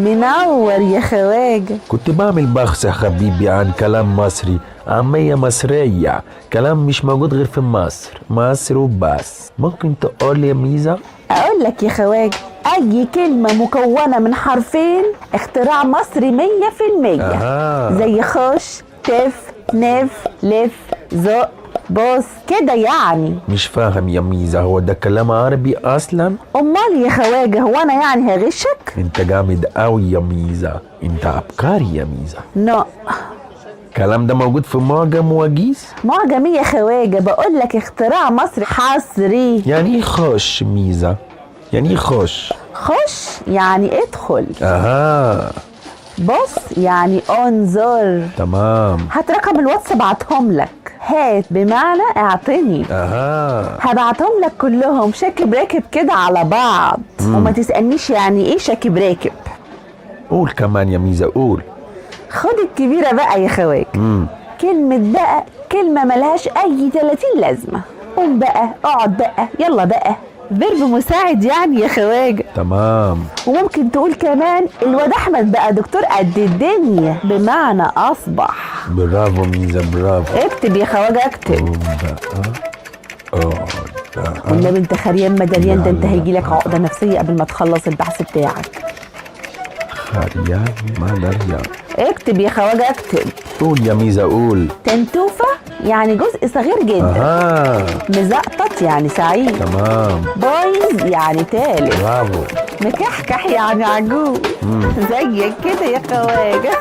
منور يا خواجة. كنت بعمل بحث يا حبيبي عن كلام مصري، عامية مصرية، كلام مش موجود غير في مصر، مصر وبس. ممكن تقول لي يا ميزة؟ اقول لك يا خواجة، اي كلمة مكونة من حرفين اختراع مصري 100%. زي خش، تف، نف، لف، زق، بص كده يعني. مش فاهم يا ميزة، هو ده كلام عربي أصلا؟ امال يا خواجة هو انا يعني هغشك؟ انت جامد قوي يا ميزة، انت عبقري يا ميزة. لا. الكلام ده موجود في معجم وجيز؟ معجم ايه يا خواجة؟ بقول لك اختراع مصري حصري. يعني ايه خش ميزة؟ يعني ايه خش؟ خش يعني ادخل. بص يعني انظر. تمام. هات رقم الواتس ابعتهم لك. هات بمعنى اعطني. هبعتهم لك كلهم شاكب راكب كده على بعض. وما تسألنيش يعني ايه شاكب راكب. قول كمان يا ميزة، قول. خد الكبيرة بقى يا خواجة. كلمة بقى، كلمة ملهاش أي 30 لازمة. قوم بقى، اقعد بقى، يلا بقى، verb مساعد يعني يا خواجة. تمام. وممكن تقول كمان الواد أحمد بقى دكتور قد الدنيا، بمعنى أصبح. برافو ميزة، برافو. اكتب يا خواجة، اكتب. قوم بقى، اقعد بقى. والنبي انت خريان مدريان، ده انت هيجي لك عقدة نفسية قبل ما تخلص البحث بتاعك. خريان مدريان. اكتب يا خواجة، اكتب. قول يا ميزة، قول. تنتوفة يعني جزء صغير جدا. مزقطط يعني سعيد. تمام. بايظ يعني تالف. برافو. مكحكح يعني عجوز. زيك كده يا خواجة.